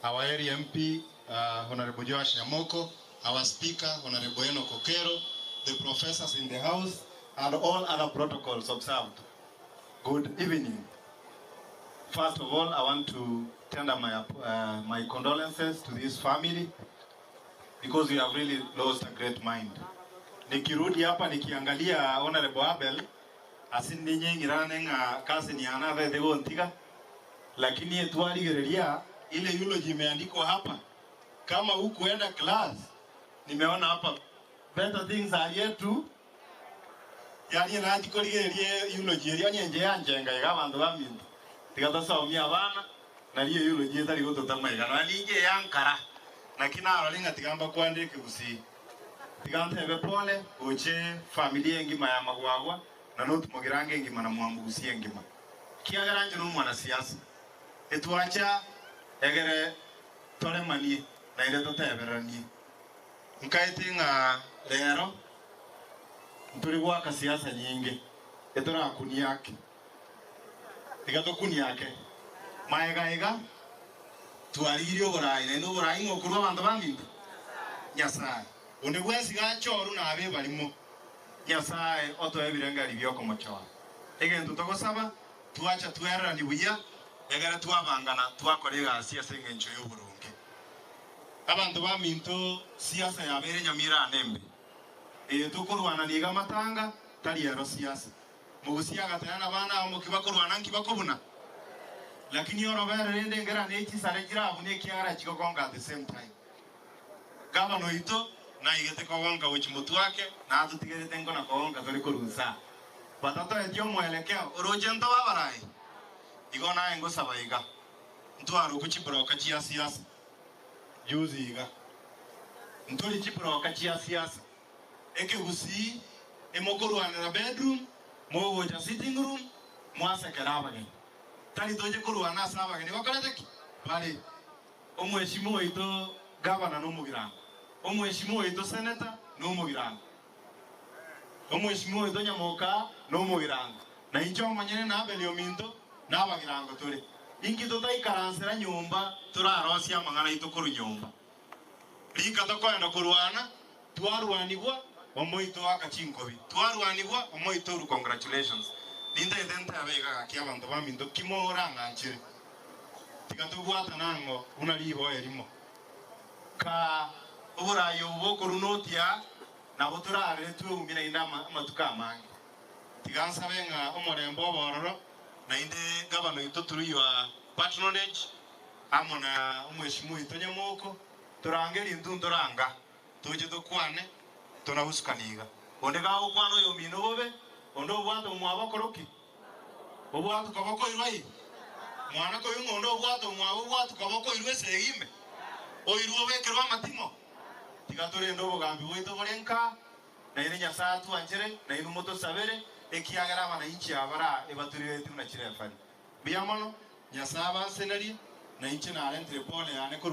Our area MP, Honourable Joash Nyamoko, our Speaker, Honourable Enock Okero, the professors in the house, and all other protocols observed. Good evening. First of all, I want to tender my, uh, my condolences to this family because we have really lost a great mind. Nikirudi hapa nikiangalia Honorable Abel ase ninye ng'irane ng'a cousin yane abete gontiga lakini etwarigereria ile eulogy imeandikwa hapa kama hukuenda class nimeona hapa better things are yet to Yaani nachia korigereria eulogy eria onye inche yanchenga iga abanto baminto tiga tosomie abana nario eulogy etari gototama iga nonya ninche eyankara naki narore ng'a tiga mbakwanere ekegusii tiga ntebe pole goche familia engima ya magwagwa na not mogirango engima na mwambugusi engima kiagera inche nomwanasiasa etwacha egere toremanie naende totebereranie nkaete ng'a rero Ntori goaka siasa nyinge, etorakunie ake. Tiga tokunie ake. Maega iga twarigirie oborai, naende oborai ng'a okorua abanto baminto? Nyasae. Onde bwensi gachorwe nabe ebarimo. Nyasae otoe ebirengererio bi'okomochora. Egento togosaba, twacha twereranie buya, egere twabangana twakora egasi ase engencho y'oboronge. Abanto baminto, siasa yabeire nyamira ane embe. Eye tokorwana nigo amatanga, tari ero siasa. Mogusie agataya nabana abo moki bakorwana nki bakobuna? Lakini orobere rende engera ne chisare chirabune ekiagera chigokonga at the same time. Gavana oito naigete kogonka gochi motwe ake na atotigerete nkona kogonka tore korwa nsaa. Batatoeti omwelekeo oroche ntobe abarai? Igo naye ngosaba iga, ntwarokwe chibroka chia siasa. Juzi iga ntori chibroka chia siasa ekegusii emokorwanera bedroom mogocha sitting room mwasekera abageni tari toche korwana ase abageni bakorete ki? Bare omweshimiwa oito gavana nomogirango omweshimiwa oito senator nomogirango omweshimiwa oito nyamoka nomogirango na inche omonyene na Abel ominto nabagirango tore. Inki totaikaransera nyomba torarosie amang'ana aito korwa nyomba? Rika tokoenda korwana, twarwanigwa, omoito oaka chinkobi, twarwanigwa, omoito orwa congratulations. Nintaete ntebe iga gaki abanto baminto ki morang'anchere? Tiga tobwatane ang'o buna riboa erimo. Kaa oborai obo bokorwa notia nabo torarere tweumie naende amatuko amange. Tiga nsabe ng'a omorembe obe ororo. Naende gavana oito through your patronage amo na omweshimiwa oito Nyamoko, torange rinto ntoranga toche tokwane tonagusukani iga. Onde gagokwana oyomino bobe, onde obwate omwabo okoroki? Obwate koboko oirwe aye? Mwana koigwa ng'a onde obwate omwabo obwate koboko oirwe esegi ime, oirwe obekerwe amatimo? Tiga torende obogambi bwaito bore nka. Naende Nyasae atwanchere, na inwe motosabere, ekiagera abananchi aba bara ebaturiretwe buna chirefari. Mbuya mono, Nyasae abansenerie, na inche narentire pole yane korwa.